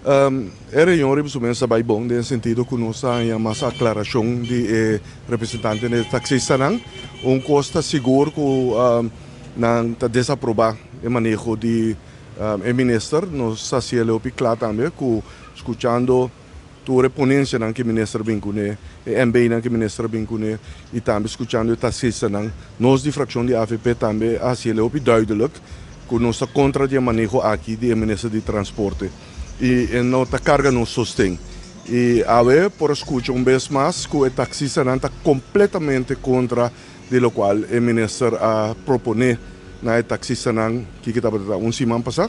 E reunion riba su mes a bai bon den sentido ku nos a haña mas aklarashon di e representantenan di taksistanan. Un kos ta sigur ku nan ta desaprobá e maneho di e minister. Nos a hasiel hopi kla tambe ku skuchando tur e ponensianan ku e minister a bin kuné, e MBnan ku e minister a bin kuné i tambe skuchando e taksistanan, nos di frakshon di avp tambe a hasiel hopi duidelik ku nos ta kontra di e maneho aki di e minister di transporte i e no ta karga nos sosten. I awe por a skucha un bes mas ku e taksistanan ta kompletamente kontra di lokual e minister a proponé na e taksistanan kiko tabata ta un siman pasá.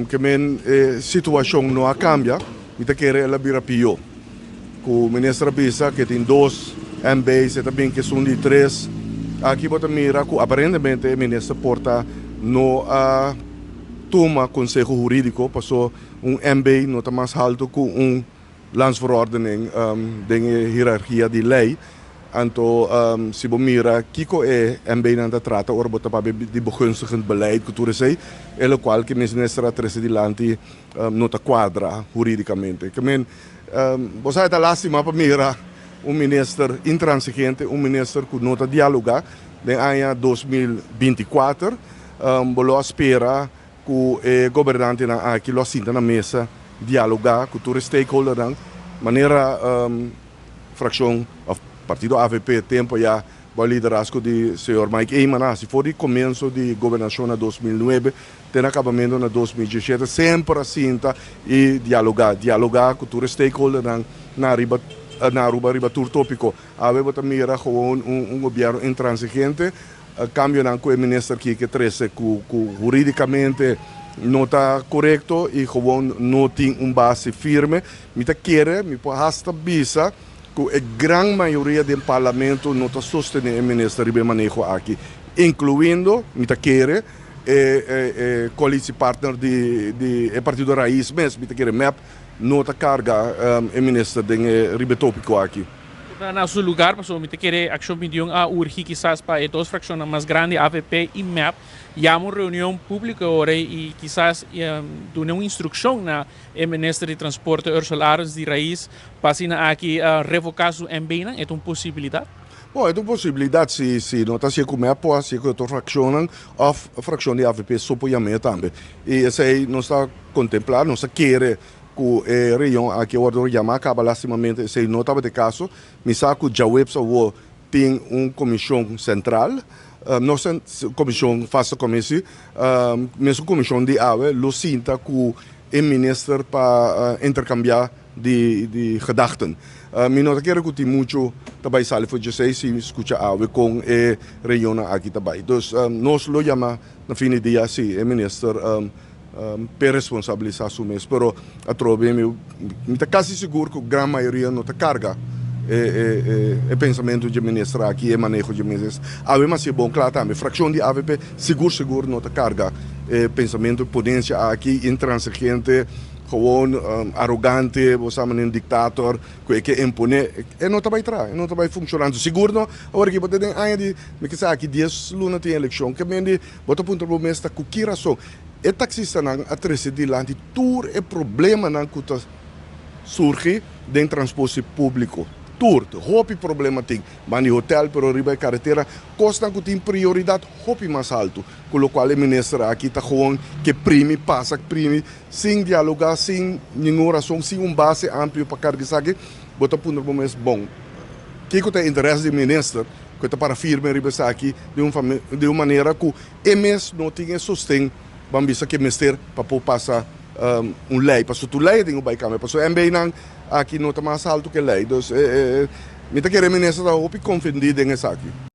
Ke men e situashon no a kambia, mi ta kere el a bira pió. Ku minister a bisa ke tin dos MB's, e ta bin ke esun di tres. Aki bo ta mira ku aparentemente e minister por ta no a tuma konseho hurídiko paso un MB no ta mas haltu ku un landsverordening den e hierarkia di lei. Anto si bo mira kiko e MBnan ta trata ora bo ta papia di begunstigend beleid ku tur esei, e lokual ku minister a trese dilanti no ta kuadra huridikamente. Ke men, bo sa e ta lastima pa mira un minister intransigente, un minister ku no ta dialoga. Den aña 2024 bo lo a spera ku e gobernantenan aki lo a sinta na mesa dialoga ku tur e stakeholdernan manera fraccion of partido avp tempo ya bao liderazgo di señor Mike Eman a haci for di comienzo di gobernacion na 2009 te na acabamento na 2017 semper a sinta y dialoga, dialoga cu tur e stakeholdernan na riba na Aruba riba tur topico. Awe bo ta mira gewoon un gobierno intransigente, cambionan cu e minister kier trece cu huridicamente no ta corecto y gewoon no tin un base firme. Mi ta kere, mi por hasta bisa cu e gran mayoria den parlamento no ta sostene e minister riba e maneho aki, incluyendo, mi ta kere, e coalitiepartner di e partido Raiz mes, mi ta kere MEP, no ta carga e minister den e riba e topico aki. Na su lugar, pasobra mi ta kere Accion 21 a urgi kisas pa e dos fraccionnan mas grandi, avp y MEP, yama un reunion publico ora y kisas duna un instruccion na e minister di Transporte Ursula Arends di Raiz pa asina aki revoca su MBnan. E ta un posibilidad? Bon, e ta un posibilidad si no ta hacié cu MEP por hacié cu otro fraccionnan of fraccion di avp so por yam'é tambe. Y esey nos ta contempla, nos ta kere cu e reunion aki a wordo yama caba. Lastimamente esey no tabata e caso. Mi sa cu djaweps awo tin un comision central, no comision, vaste commissie, mesun comision di awe lo sinta cu e minister pa intercambia di gedachten. Mi no ta kere cu tin mucho ta bay sali for djesey si scucha awe con e reunionnan aki ta bay. Dus nos lo yama na fin di dia si e minister p'e responsabilisa su mes, pero atrobe mi ta casi sigur cu gran mayoria no ta carga e pensamento dje minister aki, e maneho dje minister. Awe mas e bon cla tambe, fraccion di avp sigur sigur no ta carga e pensamento, e ponencia aki intransigente, gewoon arogante, bo sa manera un dictator cu e ke impone, e no ta bay traha, e no ta bay funciona. Anto sigur no, awor aki bo ta den aña di, mi ke sa aki dies luna tin eleccion, ke mende bo ta puntra bo mes ta cu ki rason e taxistanan a trece dilanti tur e problemanan cu ta surgi den transporte publico. Tur, hopi problema tin, ban di hotel pero riba e caretera, cosnan cu tin prioridad hopi mas halto, cu locual e minister aki ta gewoon ke primi, pasa primi, sin dialoga, sin ningun rason, sin un base amplio pa carga esaki. Bo ta puntra bo mes, bon, kico ta e interes di minister cu e ta para firme riba esaki di un manera cu e mes no tin e sosten, ban bisa, cu e mester pa por pasa un ley, pasobra tur ley a tin cu bay cambia, pasobra MBnan aki no ta mas alto cu e ley. Dus mi ta kere minister ta hopi confundí den esaki.